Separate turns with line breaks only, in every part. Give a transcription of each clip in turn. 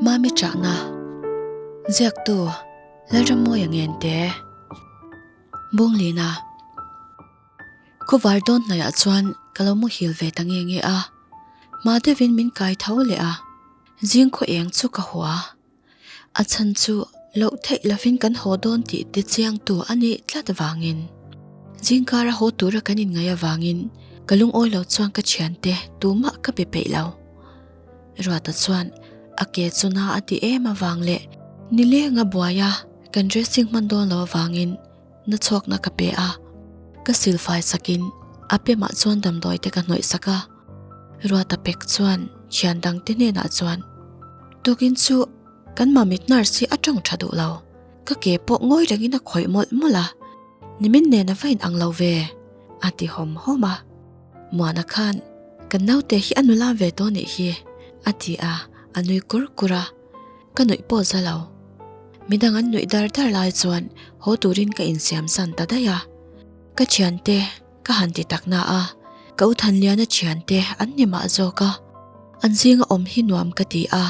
Mami Chahna Ziaktu Lalrammawia Ngente Bunglina Khawvar dawn hnaiah chuan ka lo muhil ve ta nge nge a, hma deuhin min kai tho leh a, zing khaw eng chu ka hua. A chhan chu loh theih lovin kan haw dawn tih ti chiangtu a nih tlat vangin. Zingkara haw tura kan inngaih avangin ka lungawi lo chuan ka thiante tumah ka be peih lo. Ruata chuan a ke chu na a ti em avang leh nilenga buaia kan dressing hman dawn lo avangin na chhuakna ka pe a, ka silfai sakin a pemah chuan damdawi te ka hnawih sak a. Ruata pek chuan thian dangte hnenah chuan, Tukin chu kan mamit nurse hi a tawng tha duh lo, ka ke pawh ngawi rengin a khawih mawlh mawlh a, nimin nen a va inang lo ve, a ti hawm hawm a. Muana khan, Kan naute hi a nula ve tawh nih hi, a ti a, a nui kur kur a. Ka nuih pawh za lo. Midang an nuih dar dar lai chuan haw turin ka insiam san ta daih a. Ka thiante ka han ti tak na a, ka u Thanliana thiante an ni mah zawk a. An zinga awm hi nuam ka ti a,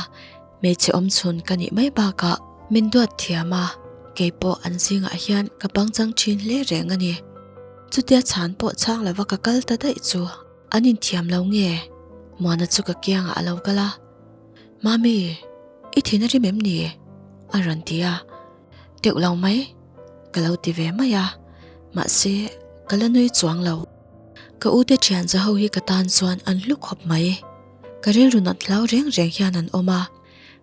hmeichhe awm chhun ka nih mai bakah min duat thiam a, keipawh an zingah hian ka pangchang thin hle reng a ni. Chutia chhan pawh chhang lova ka kal ta daih chu an inthiam lo nge? Muana chu ka kiangah a lo kal a. Mami, i thin a rim em ni? a rawn ti a, Teuh lo mai, ka lo ti ve mai a, mahse ka la nui chuang lo. Ka ute thian za ho hi ka tan chuan an hlu khawp mai. Ka rilru nat hlau reng reng hian an awm a,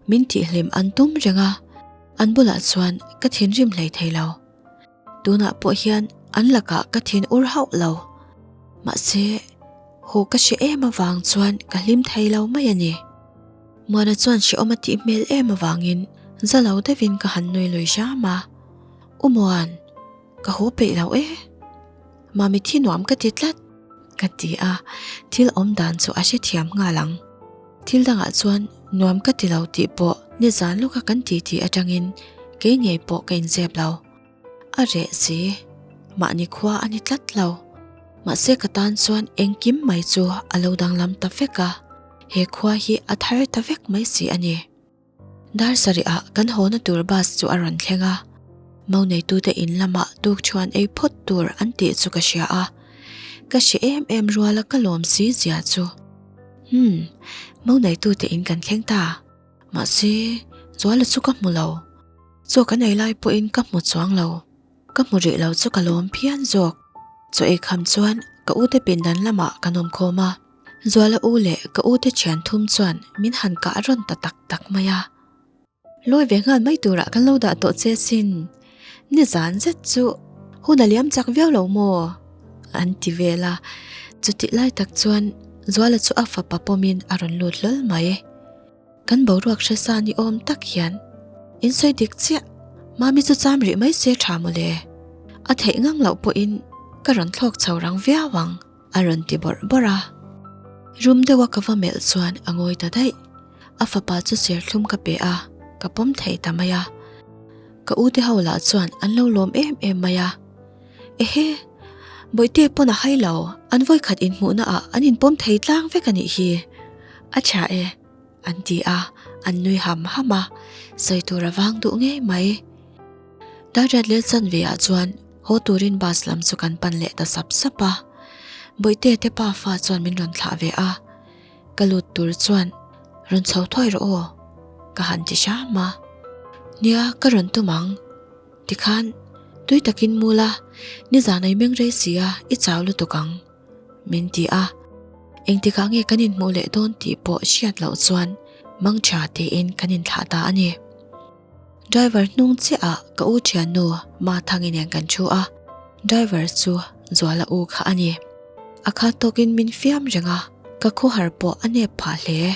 min tihhlim an tum reng a, an bulah chuan ka thinrim hlei thei lo. Tunah pawh hian an lakah ka thin ur hauh lo. Mahse, haw ka hre em avang chuan ka hlim thei lo mai a ni. Muana chuan hrehawm a tih hmel em avangin za lo deuhin ka han nui lui hram a. U Muan, ka haw peih lo e. Mami thi nuam ka ti tlat, ka ti a, thil awm dan chu a hrethiam nghal ang. Thil dangah chuan nuam ka ti lo tih pawh nizan lawka kan titi atangin kei ngei pawh ka inzep lo. A reh si, mahni khua a ni tlat lo. Mahse ka tan chuan engkim mai chu a lo danglam ta vek a, he khua hi a thar ta vek mai si a ni. Dar sarihah kan hawna tur bus chu a rawn thleng a, mo neitute in lamah tukṭhuan ei phawt tur an tih chu ka hria a, ka hre em em ruala ka lawm si zia chu. Umm, mo neitute in kan thleng ta, mahse Zuala chu ka hmu lo, chaw kan ei lai pawhin ka hmu chuang lo, ka hmu rih lo chu ka lawm phian zawk. Chaw ei kham chuan ka ute pindan lamah kan awm khawm a. Zuala u leh ka u te thian thum chuan min han kah rawn ta tak tak mai a. Lawi ve nghal mai turah kan lo dah tawh che sin. Nizan zet chu hun a liam chak viau lo maw? An ti vel a. Chutih lai tak chuan Zuala chu a fapa pawmin a rawn lut hlawl mai. Kan boruak hre sa ni awm tak hian in sawi dik chiah, Mami chu cham rih mai se tha mawle. A theih ngang loh pawhin ka rawn thlawk chho rang viau ang. A rawn ti bawrh bawrh a. Rum deuha ka va melh chuan a ngawi ta daih. A fapa chu serthlum ka pe a, ka pawm thei ta mai a. Ka u te ho lah chuan an lo lawm em em mai a. Ehe! Bawihte pawn a hai lo, an vawikhat inhmuhna ah an inpawm thei tlang vek a nih hi. A tha e, an ti a, an nui ham ham a, sawi tur a vang duh ngei mai. Darriat leh chanve ah chuan haw turin bus lam chu kan pan leh ta sap sap a. Bawihte te pa fa chuan min rawn thlah ve a, ka lut tur chuan rawn chho thuai rawh aw ka han ti hram a. Nia ka rawn tum ang, tikhan tui takin mu la, nizan a i meng rei si a i chau lutuk ang min ti a. Engtikah nge kan inhmuh leh dawn tih pawh hriat loh chuan mangtha tiin kan inthlah ta a ni. Driver hnung chiah ah ka u thiannu Mathangi nen kan thu a, driver chu Zuala u kha a ni. A khat tawkin min fiam reng a, ka khuhar pawh a nep phah hle.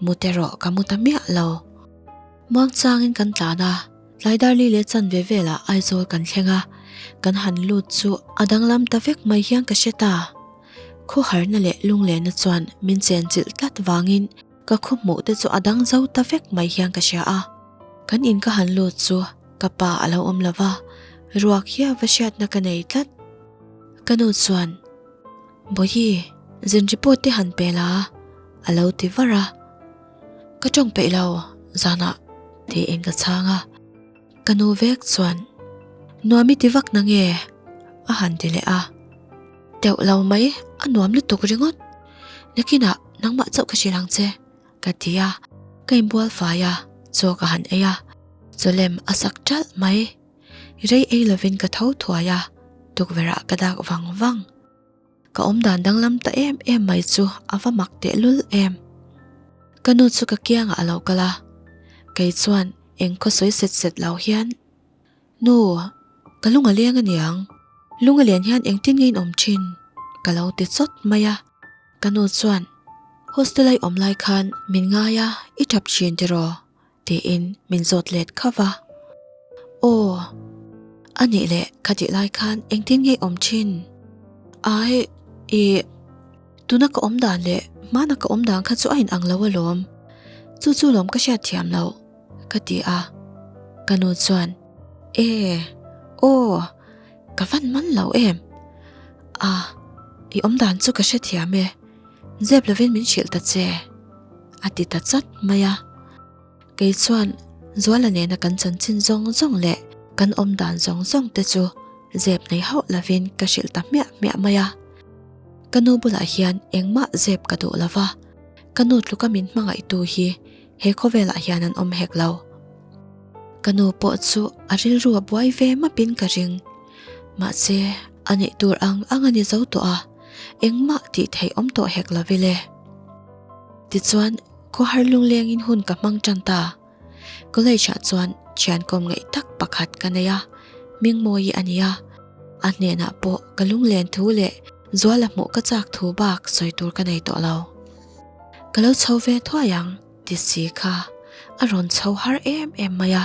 Mut erawh ka mu ta miah lo. Muangchangin kan tlan a, tlai darli leh chanve velah Aizawl kan thleng a, kan han lut chu a danglam ta vek mai hian ka hre ta. Khuharna leh lunglehna chuan min chenchilh tlat vangin Ka khaw hmuh te chu a dang zo ta vek mai hian ka hria a, kan in ka han lut chu ka pa a lo awm lo va, ruak hiau va hriatna ka nei tlat. Ka nu chuan, Bawihi, zin report te han pe la, a lo ti var a. Ka tawng peih lo, zanah tiin ka chhang a. Ka nu vek chuan, Nuam i ti vak na nge? a han ti leh a. Teuh lo mai, a nuam lutuk ringawt. Nakinah nangmah chauh ka hrilh ang che, ka ti a. Ka inbual fai a, chaw ka han ei a, chawlem a sak ṭalh mai. Rei ei lovin ka tho thuai a, tukverh ah ka dak vang vang. Ka awmdan danglam ta em em mai chu a va mak tehlul em. Ka nu chu ka kiangah a lo kal a, kei chuan eng khaw sawi set set lo hian, Nu, ka lung a leng aniang, lung a len hian engtin nge in awm thin? ka lo ti chawt mai a. Ka nu chuan, Hostel a i awm lai khan min ngai a, i tap thin tiraw? Tiin min zawt let khauh a. Aw, a nih leh kha tih lai khan engtin nge awm thin? Ai, ih, tuna ka awm dan leh hmana ka awm dan kha chu a inang lo alawm. Chu chu lawm ka hriat thiam loh, ka ti a. Ka nu chuan, E, aw, ka van man lo em? A, i awm dan chu ka hrethiam e. Zep lovin min hrilh ta che, a ti ta chat mai a. Kei chuan Zuala nena kan chanchin zawng zawng leh kan awm dan zawng zawng te chu zep nei hauh lovin ka hrilh ta hmiah hmiah mai a. Ka nu bulah hian engmah zep ka duh lo va, ka nu tluka min hmangaihtu hi he khawvelah hian an awm hek lo. Ka nu pawh chu a rilru a buai ve mapin ka ring. Mahse, a neih tur ang ang a ni zo tawh a, engmah tih theih awm tawh hek lo vile. Tichuan, khawhar lunglengin hun ka hmang tan ta. College ah chuan thian kawm ngaih tak pakhat ka nei a, Mingmawi a ni a. A hnenah pawh ka lunglen thu leh Zuala hmuh ka chak thu bak sawi tur ka nei tawh lo. Ka lo chho ve thuai ang ti si kha a rawn chho har em em mai a,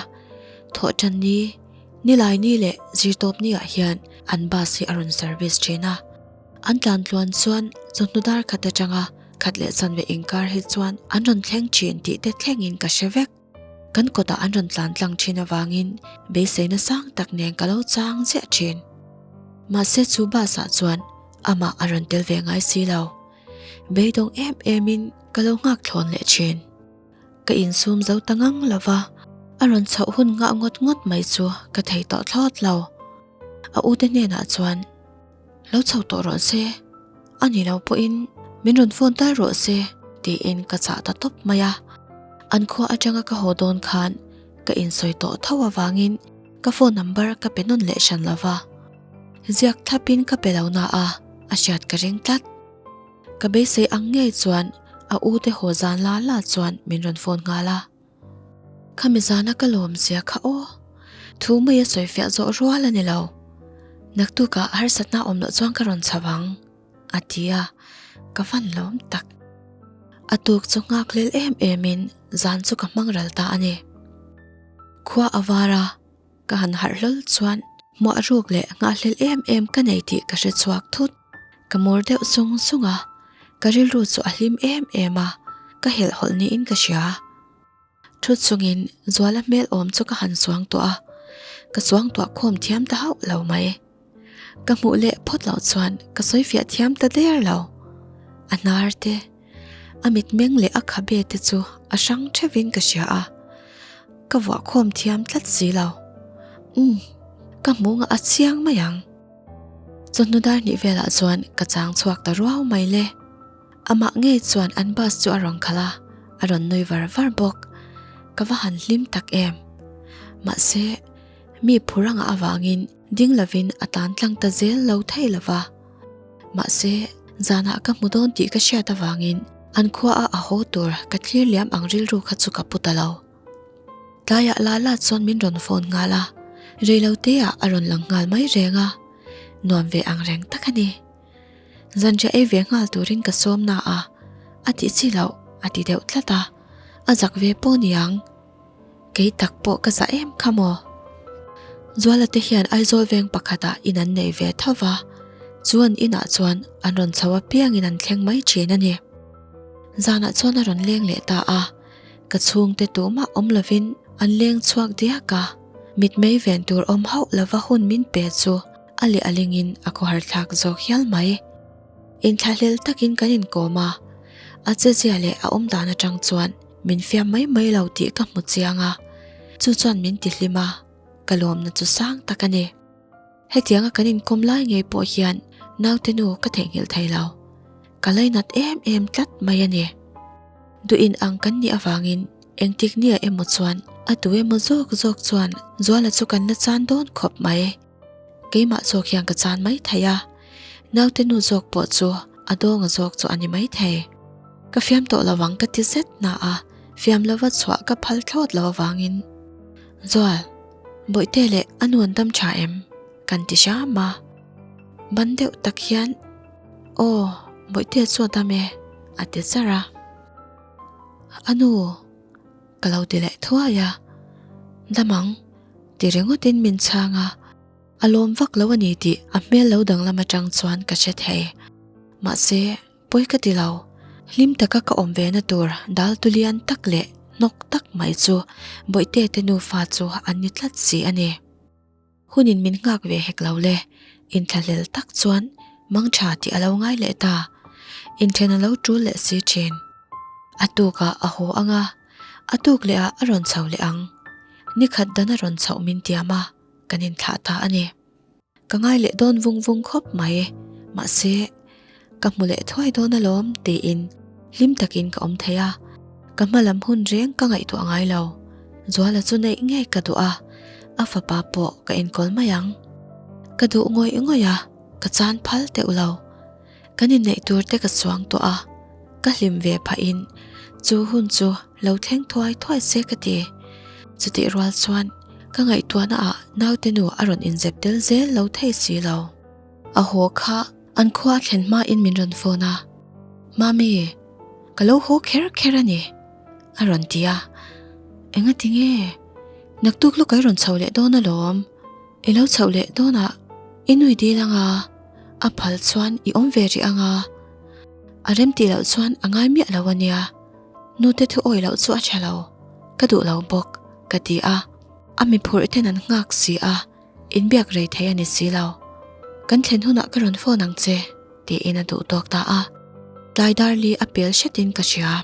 thawhtan ni Nilai ni leh zirtawp ni ah hian an bus hi a rawn service thin a, an tlan tluan chuan chawhnu dar khat atanga khat leh chanve inkar hi chuan an rawn thleng thin tih te thlengin ka hre vek. Kan kawtah an rawn tlan tlang thin avangin beiseina sang tak nen ka lo chang ziah thin. Mahse chu bus ah chuan amah a rawn tel ve ngai si lo. Beidawng em em in ka lo nghak thlawn leh thin. Ka insum zo ta ngang lo va, a rawn chhoh hun nghah ngawt ngawt mai chu ka thei tawh thlawt lo. A ute hnenah chuan, Lo chho tawh rawh se, a ni lo pawhin min rawn phone tal rawh se, tiin ka chah ta tawp mai a. An khua atanga ka haw dawn khan ka insawi tawh tho avangin ka phone number ka pe nawn leh hran lo va. Ziak thlapin ka pe lo na a, a hriat ka ring tlat. Ka beisei ang ngei chuan a u te haw zan la la chuan min rawn phone nghal a. Khami zana ka lawm zia kha aw. Thu mai a sawi fiah zawh rual a ni lo. Naktukah harsatna awm loh chuan ka rawn chho ang, a ti a, ka van lawm tak. A tuk chu nghak lel em em in zan chu ka hmang ral ta a ni. Khua a var a. Ka han harh hlawl chuan hmuah ruk leh nghahhlelh em em ka nei tih ka hre chhuak thut. Ka mur deuh sung sung a, ka rilru chu a hlim em em a, ka helhhawlh niin ka hria. Thu chungin Zuala hmel awm chu ka han suang tawh a, ka suangtuah khawm thiam ta hauh lo mai. Ka hmuh leh phawt loh chuan ka sawi fiah thiam ta der lo. A hnar te, a mitmeng leh a khabe te chu a hrang theuhin ka hria a, ka vuah khawm thiam tlat si lo. Umm, ka hmuh ngah a chiang mai ang. Chawhnu dar hnih velah chuan ka chang chhuak ta ruau mai le. Amah ngei chuan an bus chu a rawn khalh a, a rawn nui var var bawk. Ka va han hlim tak em. Mahse, mi phur anga avangin ding lovin a tan tlang ta zel lo thei lo va. Mahse, zanah ka hmu dawn tih ka hriat avangin an khuaah a haw tur ka thlir liam ang rilru kha chu ka pu ta lo. Tlaiah la la chuan min rawn phone nghal a, reiloteah a rawn lang nghal mai reng a, nuam ve ang reng tak a ni. Zanriah ei ve nghal turin ka sawm na a, a tih chi loh a ti deuh tlat a, a zak ve pawh niang. Kei tak pawh ka zah em kha maw? Zuala te hian Aizawl veng pakhatah in an nei ve tho va, chu an inah chuan an rawn chho apiangin an thleng mai thin a ni. Zanah chuan a rawn leng leh ta a, ka chhungte tumah awm lovin an leng chhuak diak a, mitmei ven tur awm hauh lova hun min pe chu a leh a lingin a khawhar thlak zawk hial mai. Inthlahlel takin kan inkawm a, a chezia leh a awm dan atang chuan. Min fiam mai mai lo tih ka hmu chiang a, chu chuan min ti hlim a, ka lawmna chu sang tak a ni. Hetianga kan inkawm lai ngei pawh hian naute nu ka theihnghilh thei lo. Ka lainat em em tlat mai a ni. Duh in ang kan nih avangin engtik nia emaw chuan a tu emaw zawk zawk chuan Zuala chu kan la chan dawn khawp mai. Keimah zawk hian ka chan mai thei a, naute nu zawk pawh chu a dawnga zawk chu a ni mai thei. Ka fiam tawh lo ang ka ti zet na a, fiam lova chhuah ka phal thlawt lo avangin Zual, Bawihte leh a nu an dam tha em? kan ti hram a, ban deuh tak hian Aw, Bawihte chu a dam e a ti zar a. A nu ka lo ti leh thuai a, Dam ang ti ringawtin min chhang a, a lawm vak lo a ni tih a hmel lo danglam atang chuan ka hre thei. Mahse, pawi ka ti lo. Hlim taka ka awm ve na tur dal tu lian tak leh hnawk tak mai chu Bawihte te nufa chu an ni tlat si a ni. Hunin min nghak ve hek lo le, inthlahlel tak chuan mangtha tih a lo ngai leh ta. Inthen a lo tul leh si thin. A tukah a haw ang a, a tuk leh ah a rawn chho leh ang. Nikhat dan a rawn chhoh min tiam a, kan inthlah ta a ni. Ka ngai leh dawn vung vung khawp mai, mahse ka hmu leh thuai dawn alawm tiin hlim takin ka awm thei a, ka hma lam hun reng ka ngaihtuah ngai lo. Zuala chu neih ngei ka duh a, a fapa pawh ka enkawl mai ang. Ka duh ngawih ngawih a, ka chan phal teuh lo. Kan inneih tur te ka chuang tawh a, ka hlim ve phahin chu hun chu lo thleng thuai thuai se ka ti. Chutih rual chuan ka ngaihtuahna ah naute nu a rawn inzep tel zel lo thei si lo. A haw kha an khua a thlen hmain min rawn phone a, Mami, ka lo haw kher kher a ni, a rawn ti a. Engati nge? Naktuk lawk i rawn chho leh dawn alawm. I lo chhoh leh dawnah i nui dil ang a, a phal chuan i awm ve rih ang a, a rem tih loh chuan a ngai miah lo a nia, nute thu awih loh chu a tha lo, ka duh lo bawk, ka ti a, a mi phurh ten an nghak si a, inbiak rei thei a ni si lo. Kan thlen hunah ka rawn phone ang che, tiin a duh tawk ta a, tlai dar li a pel hretin ka hria.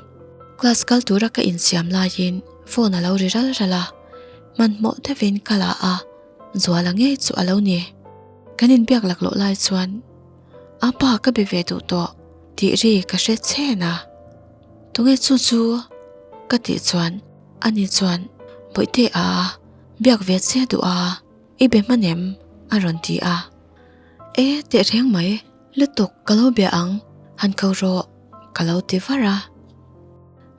Class kal tura ka insiam laiin phone a lo ri ral ral a. Hmanhmawh deuhin ka la a, Zuala ngei chu a lo ni. Kan inbiak laklawh lai chuan, A pa ka be ve duh tawh tih ri ka hre chhen a. Tunge chu chu? ka tih chuan ani chuan, Bawihte a, biak ve che duh a, i be hman em? a rawn ti a. E, tehreng mai, lutuk ka lo bia ang, han ko rawh ka lo ti var a.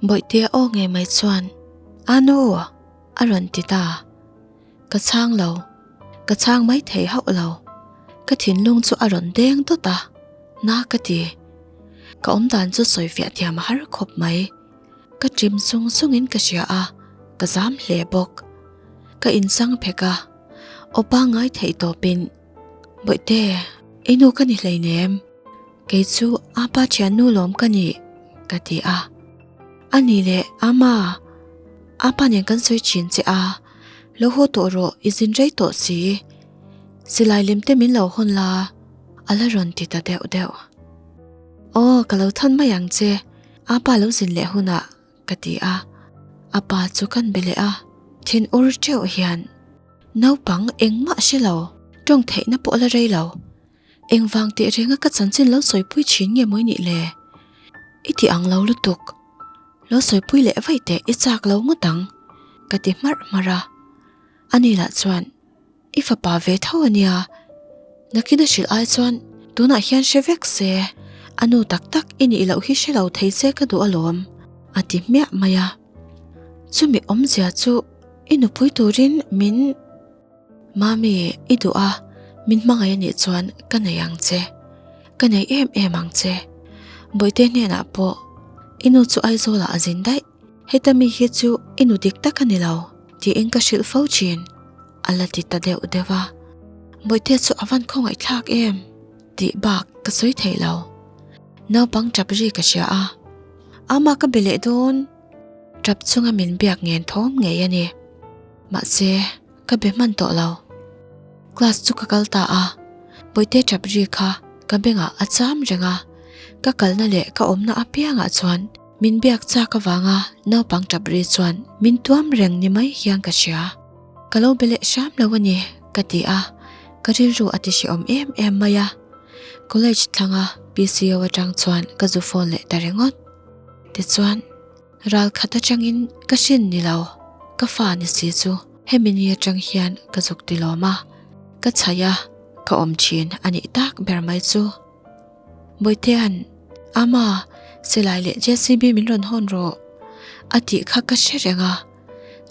Bawihte aw ngei mai chuan, A nu! A rawn ti ta. Ka chhang lo. Ka chhang mai thei hauh lo. Ka thinlung chu a rawn deng dawt a, na ka ti. Ka awmdan chu sawifiah thiam a har khawp mai. Ka ṭim sung sungin ka hria a, ka zam hle bawk. Ka insang phek a, aw pangngai theih tawpin, Bawihte, i nu ka ni hleinem. Kei chu apa thiannu lawm ka ni, ka ti a. A ni leh ama, apa nen kan sawi thin che a, lo haw tawh rawh i zin rei tawh si. Silai lem te min lo hawn la, a la rawn ti ta deuh deuh. Aw, ka lo thawn mai ang che, apa lo zin leh hunah, ka ti a. Apa chu kan be leh a, thin ur teuh hian, Naupang engmah hre lo, tawng theihna pawh la rei lo. Engvang teh renga ka chanchin lo sawipui thin nge mawi nih le? I ti ang lo lutuk. Lo sawipui leh vaih teh i chak lo ngawt ang, ka ti hmarh hmarh a. Ani lah chuan, I fapa ve tho a nia, nakin a hrilh ai chuan tunah hian hre vek se, a nu tak tak i nih loh hi hre lo thei se ka duh alawm, a ti hmiah mai a. Chumi awmzia chu i nupui turin min. Mami, i duh a, min hmangaih a nih chuan ka nei ang che. Ka nei em em ang che. Bawihte hnenah pawh i nu chu Aizawlah a zin daih. Heta mi hi chu i nu dik tak a ni lo, tiin ka hrilh fo thin, a la ti ta deuh deuh a. Bawihte chu a van khawngaihthlak em? tih bak ka sawi thei lo. Naupang tap ri ka hria a, ama ka be leh dawn. Tap chunga min biak ngen thawm ngei a ni. Mahse, ka be hman tawh lo. Class chu ka kal ta a, Bawihte tap ri kha ka bengah a cham reng a, ka kalna leh ka awmna apiangah chuan. Min biak chak avanga naupang tap ri chuan min tuam reng ni mai hian ka hria. Ka lo be leh hram lo a ni, ka ti a, ka rilru a ti hrehawm em em mai a. College thlanga PCO atang chuan ka zu phone leh ta ringawt. Tichuan, ral khat atangin ka hrin ni lo, ka fa ni si chu hemi ni atang hian ka zuk ti lawm a, ka chhaih a, ka awm thin a nih tak ber mai chu. Bawitea'n, Ama, silai leh JCB min rawn hawn rawh, a tih kha ka hre reng a.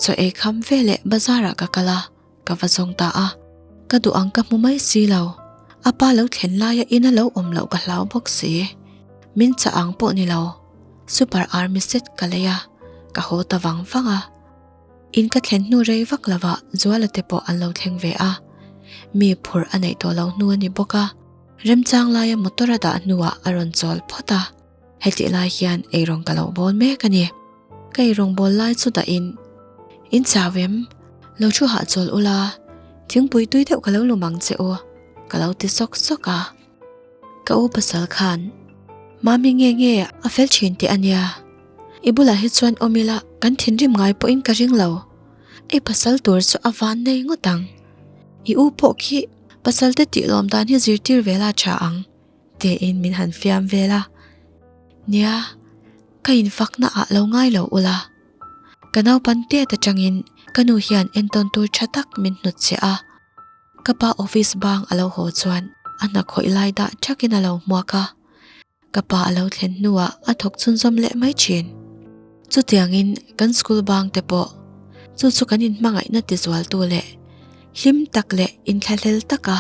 Chaw ei kham veleh bazar ah ka kal a, ka va zawng ta a. Ka duh ang ka hmu mai si lo. A pa lo thlen laia in a lo awm loh ka hlau bawk si. Min chah ang pawh ni lo. Super army set ka lei a, ka haw ta vang vang a. In ka thlen hnu rei vak lovah Zuala te pawh an lo thleng ve a. Mi phurh a neih tawh lo hnu a ni bawk a. Remchang laia motor a dah hnuah a rawn chawl phawt a. Hetih lai hian eirawng ka lo bawl mek a ni. Ka eirawng bawl lai chu dahin, In chau em? Lo thu hahchawl ula, thingpui tui deuh ka lo lum ang che u, ka lo ti sawk sawk a. Ka u pasal khan, Mami nge nge a fel thin teh a nia. I bulah hi chuan awm ila kan thinrim ngai pawhin ka ring lo. I pasal tur chu a van nei ngawt ang. I u pawh khi pasal te tih lawm dan hi zirtir ve la tha ang. Tiin min han fiam vel a. Nia, ka infakna ah lo ngai lo ula. Ka naupan tet atangin ka nu hian entawn tur tha tak min hnut che a. Ka pa office bang a lo haw chuan a hna khawih lai dah thakin a lo hmuak a. Ka pa a lo thlen hnuah a thawk chhunzawm leh mai thin. Chutiangin kan school bang te pawh chu chu kan inhmangaihna tizualtu leh hlim tak leh inthlahlel taka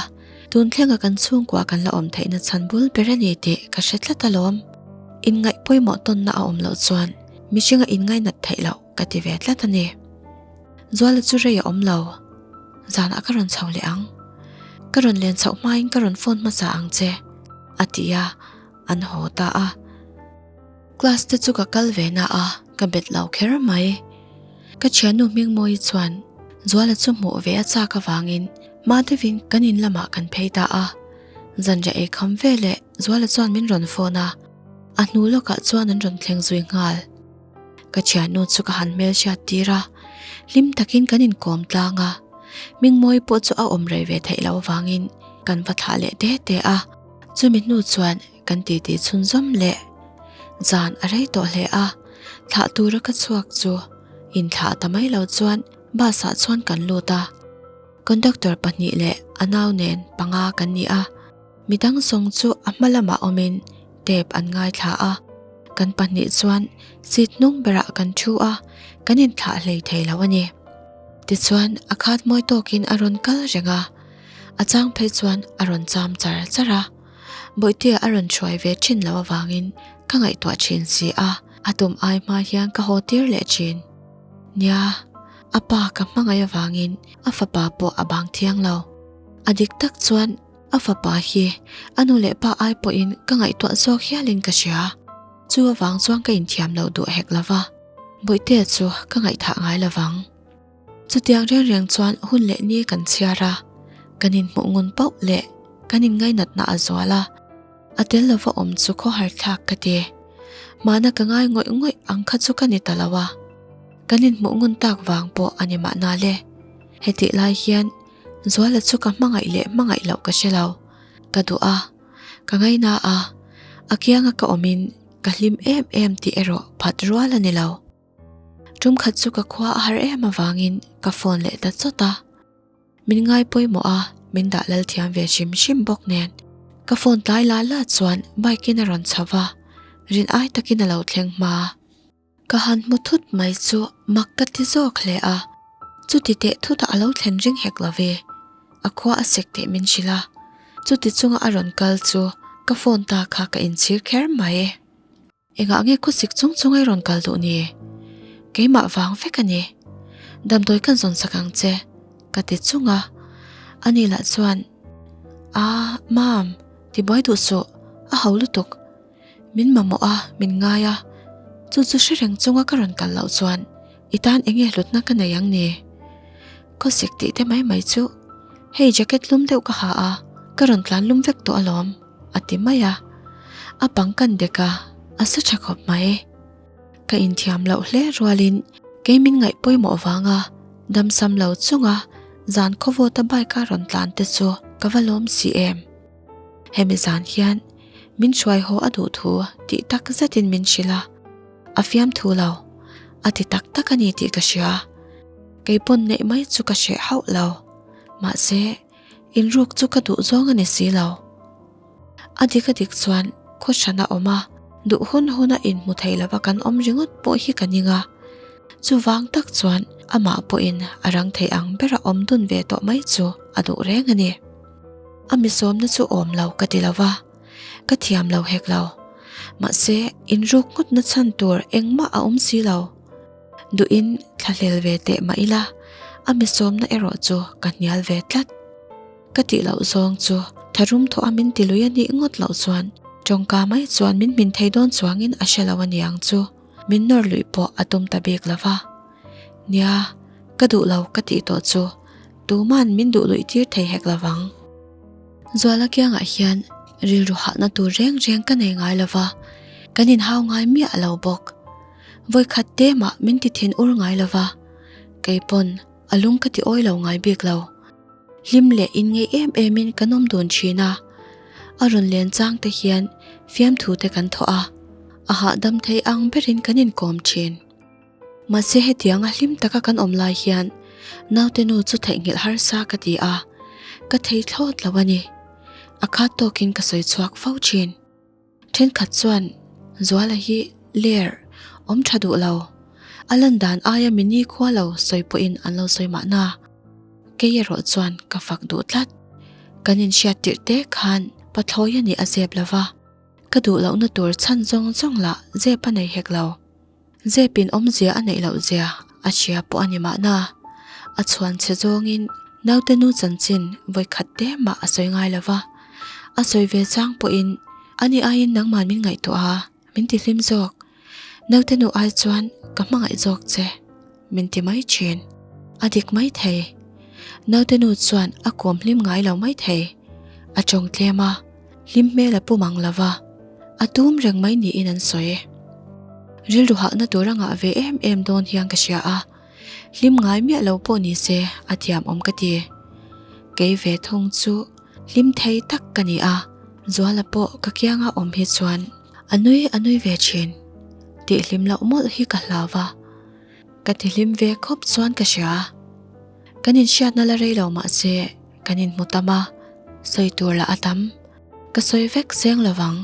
tun thlenga kan chhungkua kan la awm theihna chhan bul ber a ni tih ka hre tlat alawm. Inngaih pawimawh tawnna a awm loh chuan mihringa inngainat theih loh ka ti ve tlat a ni. Zuala chu rei a awm lo. Zanah ka rawn chho leh ang. Ka rawn len chhoh hmain ka rawn phone hmasa ang che, a ti a, an haw ta a. Class te chu ka kal ve na a, ka bet lo kher mai. Ka thiannu Hmingmawii chuan Zuala chu hmuh ve a chak avangin hma deuhin kan in lamah kan phei ta a. Zanriah ei kham veleh Zuala chuan min rawn phone a, a hnu lawkah chuan an rawn thleng zui nghal. Ka thiannu chu ka han hmelhriat tir a, hlim takin kan inkawm tlang a, Hmingmawii pawh chu a awm rei ve theih loh avangin kan va thlah leh te te a, chumi hnu chuan kan titi chhunzawm leh zan a rei tawh hle a, thlah tura ka chhuak chu inthlah ta mai lo chuan bus ah chuan kan lut a, conductor pahnih leh a nau nen panga kan ni a, midang zawng chu a hma lamah awmin tape an ngaithla a, kan pahnih chuan seat hnung berah kan thu a, kan inthlah hlei thei lo a ni. Tichuan a khat mawi tawkin a rawn kal reng a, a chang phei chuan a rawn cham char char a. Bawihtea a rawn hruai ve thin loh avangin ka ngaihtuah thin si a, a tum ai hma hian ka haw tir leh thin. Nia, a pa ka hmangaih avangin a fapa pawh a bang thiang lo. A dik tak chuan a fapa hi a nu leh pa ai pawhin ka ngaihtuah zawk hialin ka hria. Chu avang chuan ka inthiam loh duh hek lova, Bawihtea chu ka ngaihthah ngai lovang. Chutiang reng reng chuan hun leh ni kan chhiar a, kan inhmuh ngun pauh leh kan inngainatna a zual a, a tel lova awm chu khawhar thlak ka ti. Mahna ka ngai ngawih ngawih ang kha chu ka ni ta lo a, kan inhmuh ngun tak vang pawh a ni mahna le. Hetih lai hian Zuala chu ka hmangaih leh hmangaih loh ka hre lo, ka duh a, ka ngaina a, a kianga ka awmin ka hlim em em tih erawh phat rual a ni lo. Tum khat chu ka khua a har em avangin ka phone leh ta chawt a. Min ngai pawimawh a, min dah lal thiam ve hrim hrim bawk nen. Ka phone tlai la la chuan bike in a rawn chho va, rin ai takin a lo thleng hma. Ka han hmu thut mai chu mak ka ti zawk hle a, chuti teh thutah a lo thlen ring hek lo ve. A khua a sek teh min hrilh a, chuti chunga a rawn kal chu ka phone ta kha ka inchhir kher mai. Engah nge khawsik chung chung ei rawn kal duh ni? Keimah vang vek a ni. Damdawi kan zawn sak ang che, ka ti chung a. Ani lah chuan, A, Mam, tibuai duh suh, a ho lutuk. Min mamawh a, min ngai a. Chu chu hre reng chunga ka rawn kal loh chuan i tan eng nge hlutna ka nei ang ni? Khawsik tih te mai mai chu, hei jacket lum deuh ka ha a, ka rawn tlan lum vek tawh alawm. A ti mai a, a pang kan dek a, a sa tha khawp mai. Ka inthiam loh hle rualin kei min ngaih pawimawh vanga damsam lo chunga zan khawvawta bike a rawn tlan te chu ka va lawm si em. Hemi zan hian min hruai haw a duh thu tih tak zetin min hrilh a, a fiamthu lo, a ti tak tak a ni tih ka hria. Kei pawn neih mai chu ka hreh hauh lo, mahse inruk chu ka duh zawng a ni si lo. A dik a dik chuan khaw hran a awm a, duh hun hun a inhmu thei lova kan awm ringawt pawh hi ka ning a. Chuvang tak chuan amah pawhin a rang thei ang bera awm dun ve tawh mai chu a duh reng a ni. A misawmna chu awm lo ka ti lo va, ka thiam lo hek lo. Mahse, inruk ngawtna chhan tur engmah a awm si lo. Duhin thlahlel ve teh mah ila, a misawmna erawh chu ka hnial ve tlat. Ka tih loh zawng chu tharum thawh a min ti lui a nih ngawt loh chuan tawngka mai chuan min hmin thei dawn chuangin a hre lo a niang chu min nawr luih pawh a tum ta bik lo va. Nia, ka duh lo ka tih tawh chu tuman min duh luih tir thei hek lo vang. Zuala kiangah hian rilru hahna tur reng reng ka nei ngai lo va, kan inhau ngai miah lo bawk. Vawikhat te mah min ti thin ur ngai lo va, kei pawn a lung ka ti awi lo ngai bik lo. Hlim leh inngeih em emin kan awm dun thin a, a rawn len chang te hian fiamthu te kan thawh a, a hahdam thei ang berin kan inkawm thin. Mahse hetianga hlim taka kan awm lai hian naute nu chu theihnghilh harsa ka ti a, ka thei thlawt lo a ni. A khat tawkin ka sawi chhuak fo thin. Thenkhat chuan Zuala hi ler awm tha duh lo, a lan dan aia mini khua lo sawi pawhin an lo sawi mahna. Kei erawh chuan ka fak duh tlat. Kan inhriat tirh te khan pathlawi a nih a zep lova, ka duh lohna tur chhan zawng zawng lah zep a nei hek lo. Zepin awmzia a neih loh zia a hria pawh a ni mahna, a chhuan chhe zawngin naute nu chanchin vawikhat te mah a sawi ngai lo va, a sawi ve chang pawhin ani aiin nangman min ngaihtuah a, min ti hlim zawk. Naute nu ai chuan ka hmangaih zawk che, min ti mai thin. A dik mai thei. Naute nu chuan a kawm hlim ngai lo mai thei. A tawng tlem a. Hlim hmel a pu mang lo va, a tum reng mai niin an sawi. Rilru hahna tur a ngah ve em em dawn hian ka hria a, hlim ngai miah lo pawh ni se a thiam awm ka ti. Kei ve thung chu hlim thei tak ka ni a, Zuala pawh ka kianga awm hi chuan a nui a nui ve thin. Tih hlim loh mawlh hi ka hlau va, ka ti hlim ve khawp chuan ka hria. Kan inhriatna la rei lo mah se kan inhmu tam a, sawi tur lah a tam. Ka sawi vek seng lo vang.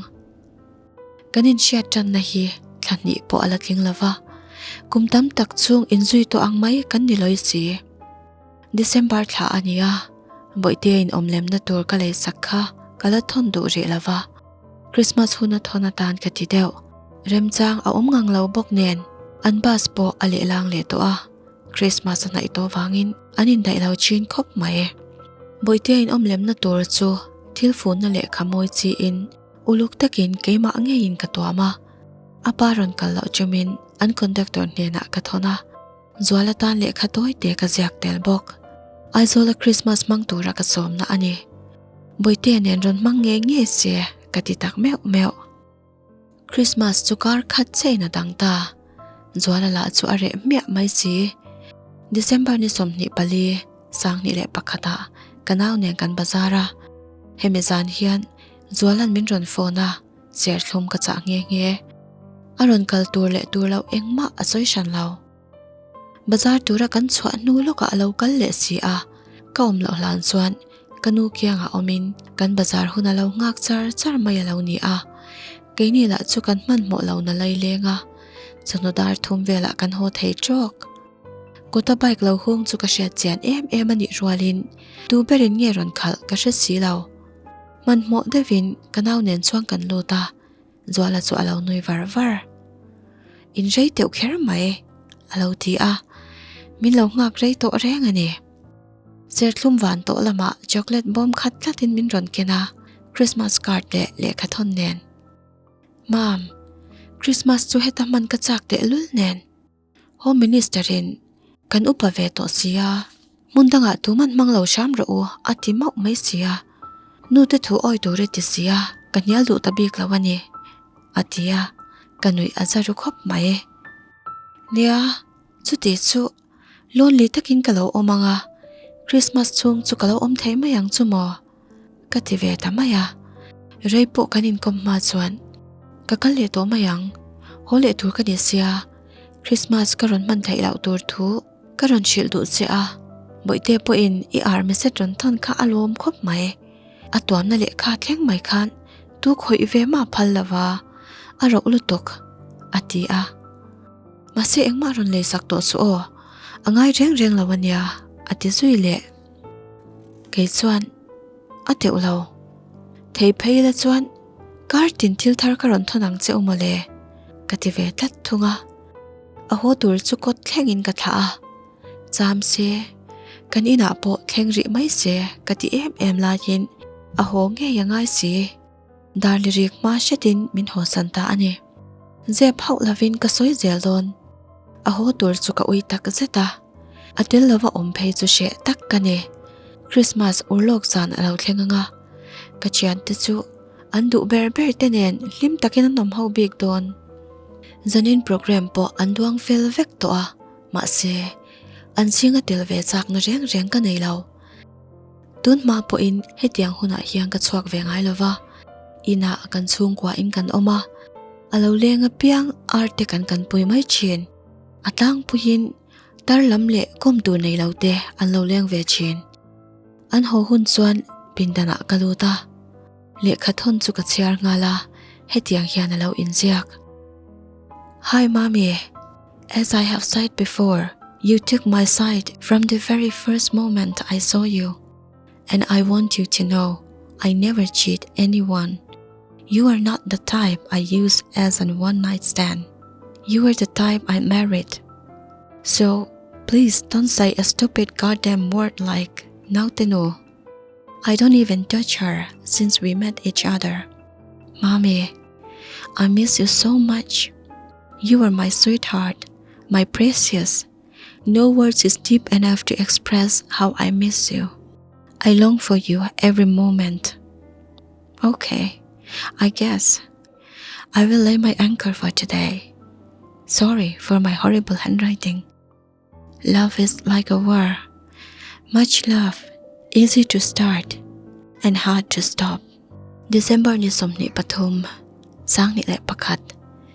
Kan inhriat tanna hi thla hnih pawh a la tling lo va, kum tam tak chhung inzui tawh ang mai kan ni lawi si. December thla a ni a, Bawihtea inawmlemna tur ka leisak kha ka la thawn duh rih lo va, Christmas huna thawn atan ka ti deuh. Remchang a awm ngang lo bawk nen an bus pawh a lehlang leh tawh a. Christmas a hnaih tawh vangin an indaih lo thin khawp mai. Bawihtea in awm lemna tur chu thil funna lehkha mawi chiin uluk takin keimah ngeiin ka tuam a. A pa rawn kal loh chumin an conductor hnenah ka thawn a, Zual atan lehkha tawi te ka ziak tel bawk. Aizawla Christmas hmang tura ka sawmna a ni. Bawihtea nen rawn hmang ngei ngei se ka ti tak meuh meuh. Christmas chu kar khat chein a dang ta. Zuala lah chu a reh hmiah mai si. December ni 24, 2001 ah ka nau nen kan bazar a. Hemi zan hian Zuala'n min rawn phone a, serthlum ka chah nghe nghe. A rawn kal tur leh tur loh engmah a sawi hran lo. Bazar tura kan chhuah hnu lawkah a lo kal leh si a, ka awm loh hlan chuan ka nu kiangah awmin kan bazar hun a lo nghak char char mai a lo ni a, keini lah chu kan hmanhmawh lo na lai leng a, chawhnu dar thum velah kan haw thei tawk. Kawta bike lo hung chu ka hriat chian em em a nih rualin tu berin nge rawn khalh ka hre si lo. Hmanhmawh deuhin ka nau nen chuan kan lut a. Zuala chu a lo nui var var. In rei teuh kher mai, a lo ti a. Min lo nghak rei tawh reng a ni. Serthlum van tawh lamah chocolate bawm khat tlatin min rawn ken a, Christmas card leh lehkha thawn nen. Mam, Christmas chu heta hman ka chak tehlul nen. Home Minister in kan upa ve tawh sia, hmun dangah tuman hmang lo hram rawh u a ti mauh mai sia, nu te thu awi tur i ti sia ka hnial duh ta bik lo a ni a ti a, ka nuih a za ru khawp mai. Nia, chuti chu lonely takin ka lo awm ang a, Christmas chhung chu ka lo awm thei mai ang chu maw? Ka ti ve ta mai a, rei pawh kan inkawm hma chuan ka kal leh tawh mai ang, haw leh tur ka ni sia, Christmas ka rawn hman theih loh tur thu ka rawn hrilh duh che a, Bawihte pawhin i ar message rawn thawn kha a lawm khawp mai, a tuamna lehkha thleng mai khan tu khawih ve mah phal lo va, a roh lutuk, a ti a. Mahse engmah rawn leisak tawh chu aw, a ngai reng reng lo a nia, a ti zui leh. Kei chuan a teuh lo. Thei phei la chuan kar tin thil thar ka rawn thawn ang che u mawle, ka ti ve tlat thung a. A haw tur chu kawt thlengin ka thlah a, cham se, kan inah pawh thleng rih mai se ka ti em em laiin a haw ngei a ngai si. Darlirik hma hretin min hawsan ta a ni. Zep hauh lovin ka sawi zel dawn. A haw tur chu ka ui tak zet a, a tel lova awm phei chu hreh tak ka ni. Christmas urlawk zan a lo thleng ang a, ka thiante chu an duh ber ber te nen hlim takin an awm ho bik dawn. Zanin programme pawh an duang fel vek tawh a, mahse an zinga tel ve chakna reng reng ka nei lo. Tun hma pawhin hetiang hunah hian ka chhuak ve ngai lo va, inah kan chhungkuain kan awm a, a lo leng apiang ar te kan kanpui mai thin. A tlangpuiin tar lam leh kawm tur nei lo te an lo leng ve thin. An haw hun chuan pindanah ka lut a, lehkha thawn chu ka chhiar nghal a, hetiang hian a lo inziak. Hi Mami, as I have said before, you took my side from the very first moment I saw you and I want you to know I never cheat anyone. You are not the type I use as an one night stand. You are the type I married. So please don't say a stupid goddamn word like Nautenu. I don't even touch her since we met each other. Mommy, I miss you so much. You are my sweetheart, my precious. No words is deep enough to express how I miss you. I long for you every moment. Okay, I guess I will lay my anchor for today. Sorry for my horrible handwriting. Love is like a war. Much love, easy to start and hard to stop. December ni 23, 2001,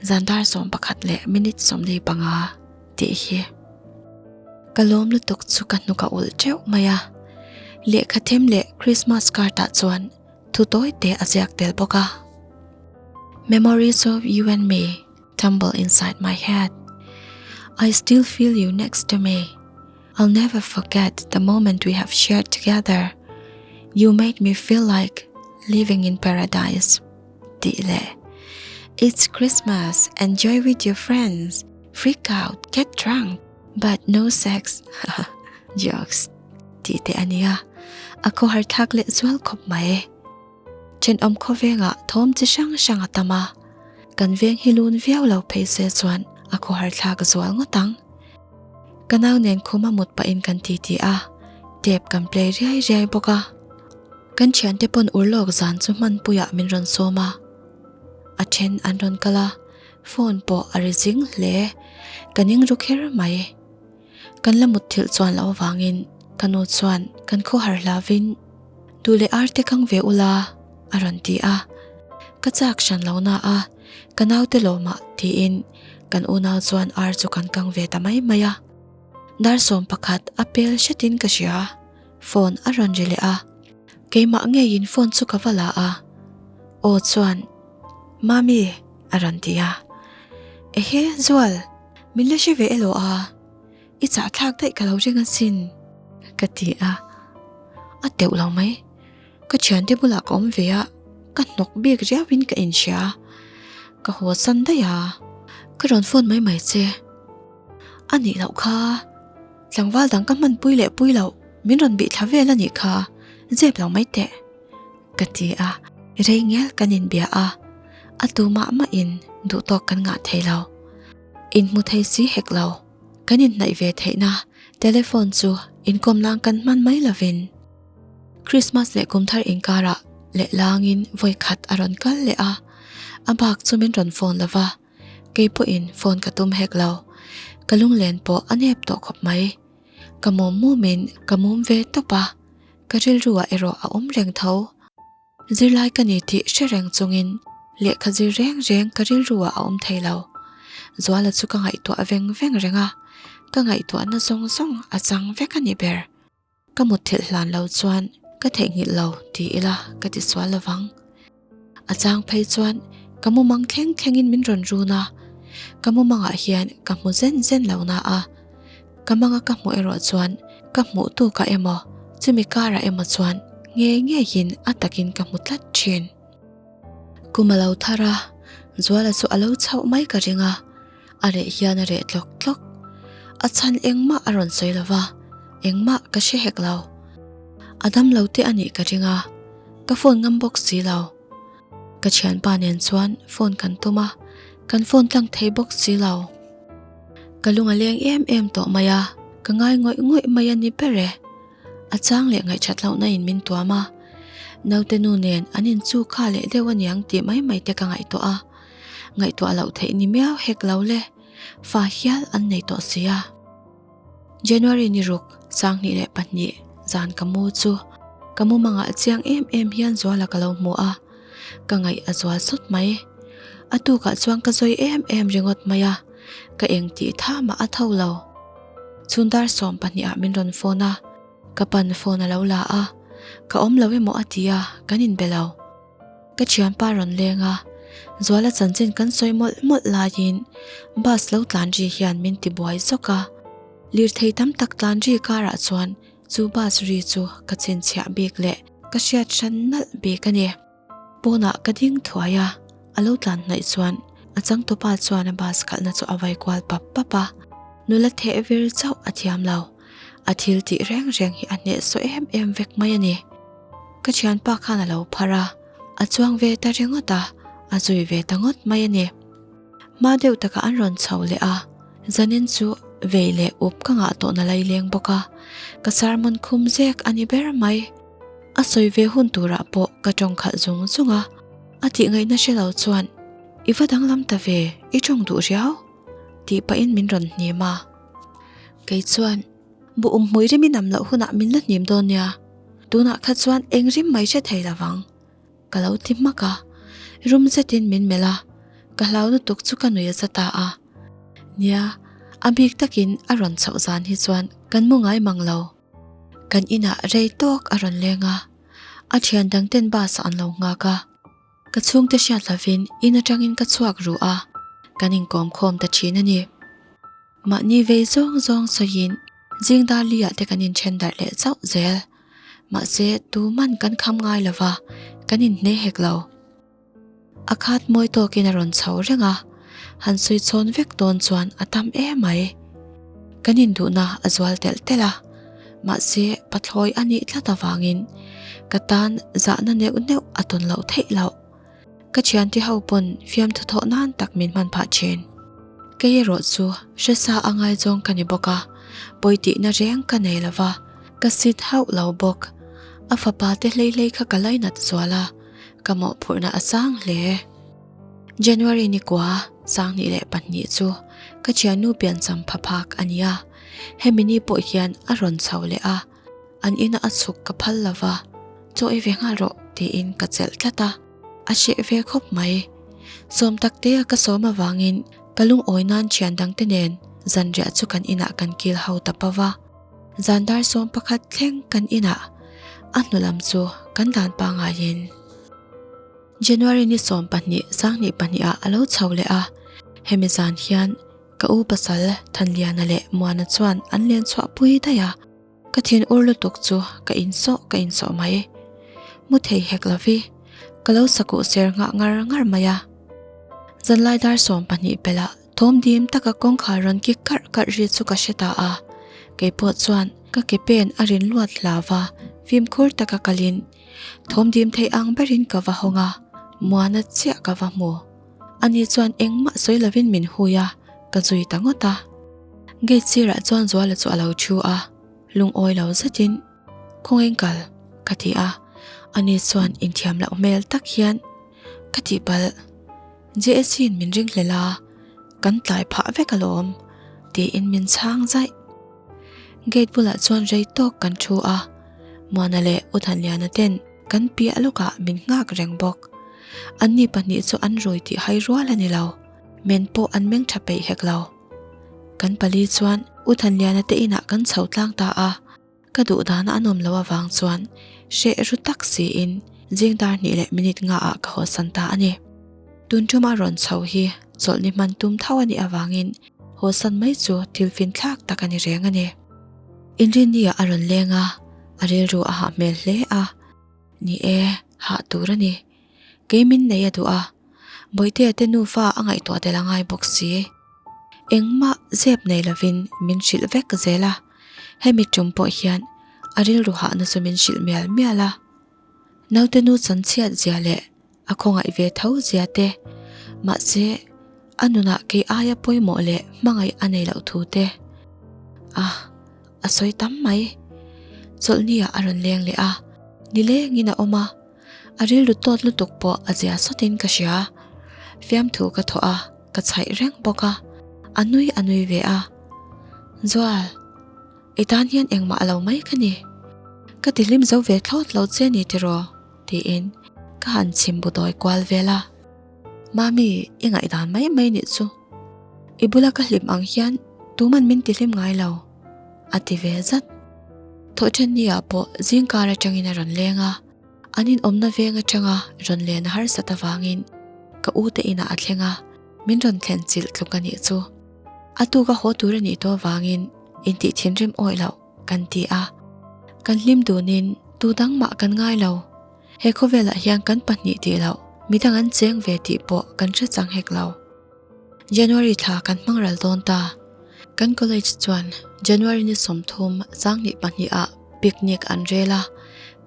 zan dar 11 leh minute 45 tih hi. Ka lawm lutuk chu ka hnuk a ulh teuh mai a, lehkha them leh Christmas card ah chuan thu tawi te a ziak tel bawk a. Memories of you and me tumble inside my head. I still feel you next to me. I'll never forget the moment we have shared together. You made me feel like living in paradise. Tih leh It's Christmas, enjoy with your friends, freak out, get drunk, but no sex, jokes tih te a nia. A khawhar thlak leh zual khawp mai. Thenawm khawvengah thawm chi hrang hrang a tam a, kan veng hi lun viau lo phei se chuan a khawhar thlak zual ngawt ang. Ka nau nen khuma mut pahin kan titi a, tape kan play riai riai bawk a. Kan thiante pawn urlawk zan chu hmanpuiah min rawn sawm a, a then an rawn kal a, phone pawh a ri zing hle, ka ning ru kher mai. Kan la mutthilh chuan loh avangin ka nu chuan kan khawhar hlavin duh leh ar te kang ve ula a rawn ti a, ka chak hran lo na a, ka naute lawmah tiin kan unau chuan ar chu kan kang ve ta mai mai a. Dar 11 a pel hretin ka hria. Phone a rawn ri leh a, keimah ngeiin phone chu ka va la a, aw chuan Mami a rawn ti a, Ehe Zual, min la hre ve elaw a, i chahthlak daih ka lo ring asin ka ti a, a teuh lo mai, ka thiante bulah ka awm ve a, ka hnawk bik riauin ka inhria, ka haw san daih a, ka rawn phone mai mai che, a nih loh kha. Tlangval dang ka hmanpui leh pui loh min rawn bih thla vel a nih kha, zep lo mai teh, ka ti a, rei ngial kan inbia a, a tu mah mahin duh tawk kan ngah thei lo. Inhmu thei si hek lo, kan inhnaih ve theihna telephone chu inkawm lang kan hman mai lovin Christmas leh kumthar inkarah leh langin vawi khat a rawn kal leh a, a bak chu min rawn phone lo va. Kei pawhin phone ka tum hek lo. Ka lunglen pawh a nep tawh khawp mai. Ka mum mumin ka mum ve tawp a, ka rilruah erawh a awm reng tho. Zirlai ka ni tih hre reng chungin lehkha zir reng reng ka rilruah a awm thei lo. Zuala chu ka ngaihtuah veng veng reng a, ka ngaihtuahna zawng zawng a chang vek a ni ber. Ka mutthilh hlan lo chuan ka theihnghilh lo ti ila ka ti sual lovang. A chang phei chuan ka mumang thleng thlengin min rawn run a, ka mumangah hian ka hmu zen zen lo na a, ka manga ka hmuh erawh chuan ka hmuh tukah emaw chumi karah emaw chuan ngei ngeiin a takin ka hmu tlat thin. Kum a lo thar a, Zuala chu a lo chhoh mai ka ring a, a reh hian a reh tlawk tlawk. A chhan engmah a rawn sawi lo va, engmah ka hre hek lo. A dam lo te a nih ka ring a, ka phone ngam bawk si lo. Ka thianpa nen chuan phone kan tum a, kan phone tlang thei bawk si lo. Ka lung a leng em em tawh mai a, ka ngai ngawih ngawih mai a ni ber e. A chang leh ngaihthat lohna in min tuam a, naute nu nen an in chu kha leh deuh aniang tih mai mai te ka ngaihtuah a, ngaihtuah loh theih ni miau hek lo le, fa hial an nei tawh si a. January ni ruk, 2002 zan ka mu chu ka mumangah chiang em em hian Zuala ka lo hmu a, ka ngaih a zual sawt mai. A tukah chuan ka zawi em em ringawt mai a, ka eng tih tha mah a tho lo. Chhun dar 12 ah min rawn phone a, ka pan phone a lo la a, ka awm lo emaw a ti a, kan inbe lo. Ka thianpa rawn leng a, Zuala chanchin kan sawi mawlh mawlh laiin bus lo tlan ri hian min ti buai zawk a, lirthei tam tak tlan ri karah chuan chu bus ri chu ka chhinchhiah bik leh ka hriat hran nalh bik a ni. Pawnah ka ding thuai a, a lo tlan hnaih chuan a changtupa chuan a bus khalhna chu a vai kual pap pap a, nula theh vir chauh a thiam lo. A thil tih reng reng hi a hnehsawh em em vek mai a ni. Ka thianpa khan a lo phar a, a chuang ve ta ringawt a, a zui ve ta ngawt mai a ni. Hma deuh takah an rawn chho leh a, zanin chu vei leh up ka ngah tawhna laileng bawk a, ka sermon khum zek a ni ber mai. A sawi ve hun turah pawh ka tawng khalh zung zung a, a tih ngaihna hre lo chuan, I va danglam ta ve, i tawng duh riau? tih pahin min rawn hnim a. Kei chuan, Bu um hmui rim i nam loh hunah min la hnim dawn nia, tunah kha chuan eng rim mai hre thei lovang, ka lo ti hmak a. Rum zetin min melh a, ka hlau lutuk chu ka nui a za ta a. Nia, a bik takin a rawn chhoh zan hi chuan kan mu ngai mang lo. Kan inah rei tawk a rawn leng a, a thian dangten bus ah an lo nghak a. Ka chhungte hriat lovin in atangin ka chhuak ruh a, kan inkawm khawm ta thin a ni. Mahni vei zawng zawng sawiin zing dar li ah te kan inthen darh leh chauh zel. Mahse tuman kan kham ngai lova, kan inhne hek lo. A khat mawi tawkin a rawn chho reng a, han sawi chhawn vek dawn chuan a tam em mai. Kan induhna a zual telh telh a, mahse pathlawi a nih tlat avangin ka tan zahna neuh neuh a tawn loh theih loh. Ka thiante ho pawn fiamthu thawh nan tak min hman phah thin. Kei erawh chu hresa a ngaizawng ka ni bawk a, pawi tihna reng ka nei lo va, ka sit hauh lo bawk. A fapa te hlei hlei kha ka lainat zual a, ka mawhphurhna a sang hle. January ni kua 2002 chu ka thiannu piancham pha phak a ni a, hemi ni pawh hian a rawn chho leh a, an ina a chhuk ka phal lo va, chaw ei ve nghal rawh tiin ka chelh tlat a, a hreh ve khawp mai. Sawm tak te a ka sawm avangin ka lungawi nan thian dangte nen zanriah chu kan inah kan kil ho ta pau va, zan dar 11 thleng kan inah a hnu lam chu kan dan pangaiin. January ni 12 2002 ah a lo chho leh a, hemi zan hian ka u pasal Thanliana leh Muana chuan an len chhuah pui daih a, ka thin ur lutuk chu ka insawh ka insawh mai. Mu thei hek lo vi, ka lo sakuh ser nghah ngar ngar mai a. Zanlai dar 12 pelh ah thawm dim taka kawngkhar rawn kik karh karh ri chu ka hre ta a, keipawh chuan ka ke pen a rin luat hlau va, fimkhur taka kalin Thawm dim thei ang berin ka va hawng a, Muana chiah ka va hmu. Ani chuan engmah sawi lovin min hui a, ka zui ta ngawt a. Gate sirah chuan Zuala chu a lo thu a, lungawi lo zetin, Khawngaih kal, ka ti a. Ani chuan inthiam loh hmel tak hian, Ka tihpalh, JSC in min ringhlel a. Kan tlai phah vek alawm, tiin min chhang zaih. Gate bulah chuan rei tawk kan thu a, Muana leh U Thanliana ten kan piah lawkah min nghak reng bawk. Anni pahnih chu an rui tih hai rual a ni lo, men pawh an meng tha peih hek lo. Kan pali chuan U Thanliana te inah kan chho tlang ta a. Ka duh dana a nawm loh avang chuan hreh ru tak siin zing dar hnih leh minute nga ah ka hawsan ta a ni. Tun ṭuma rawn chho hi chawlhni hman tum tho a nih avangin hawsan mai chu thil fin thlak tak a ni reng a ni. Inrinni ah a rawn leng a, a rilru a hah hmel hle a. Ni e, hah tur a ni. Kei min nei a duh a, Bawihtea te nufa a ngaihtuah tel a ngai bawk si. Engmah zep nei lovin min hrilh vek zel a, hemi tum pawh hian a rilru hahna chu min hrilh mial mial a. Naute nu chanchhiat zia leh a khawngaih ve tho zia te, mahse a nunah kei aia pawimawh leh hmangaih a nei loh thu te a a sawi tam mai. Chawlhni ah a rawn leng leh a, nilengin a awm a. A rilru tawt lutuk pawh a zia sawtin ka hria. Fiamthu ka thawh a, ka chhaih reng bawk a. A nui a nui ve a. Zual, i tan hian engmah a lo mai ka ni. Ka ti hlim zo ve thlawt lo che ni tiraw? tiin ka han chhim bu dawi kual vel a. Mami, i ngaihdan mai mai nih chu. I bula ka hlim ang hian tuman min ti hlim ngai lo, a ti ve zat. Thawhṭhenni ah pawh zingkar aṭangin a rawn leng a. An inawmna veng atanga rawn len a harsat avangin ka u te inah a thleng a, min rawn thlen chilh tluk a nih chu. A tuk a haw tur a nih tawh avangin intih thinrim awih loh kan ti a. Kan hlim dunin tu dang mah kan ngai lo. He khawvelah hian kan pahnih tih loh midang an cheng ve tih pawh kan hre chang hek lo. January thla kan hmang ral dawn ta. Kan college chuan January ni 30 sanghnih ah picnic an rel a,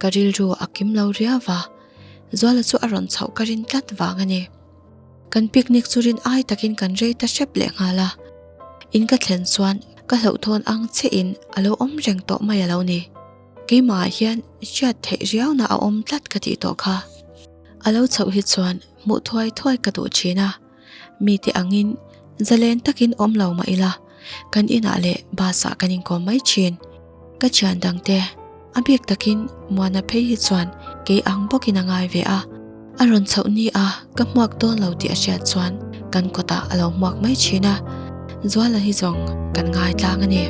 ka rilru a kim lo riau va, Zuala chu a rawn chhoh ka rin tlat vang a ni. Kan picnic chu rin ai takin kan rei ta hrep leh nghal a, in ka thlen chuan ka hlauhthawn ang chiahin a lo awm reng tawh mai a lo ni. Keimahah hian hriat theih riauna a awm tlat ka tih tawh kha. A lo chhoh hi chuan hmuh thuai thuai ka duh thin a. Mite angin zalen takin awm lo mah ila, kan inah leh bus ah kan inkawm mai thin. Ka thian dangte a bik takin Muana phei hi chuan kei ang bawkin a ngai ve a, a rawn chhoh ni a ka hmuak dawn lo tih a hriat chuan kan kawtah a lo hmuak mai thin a, Zuala hi zawng kan ngai tlang a ni.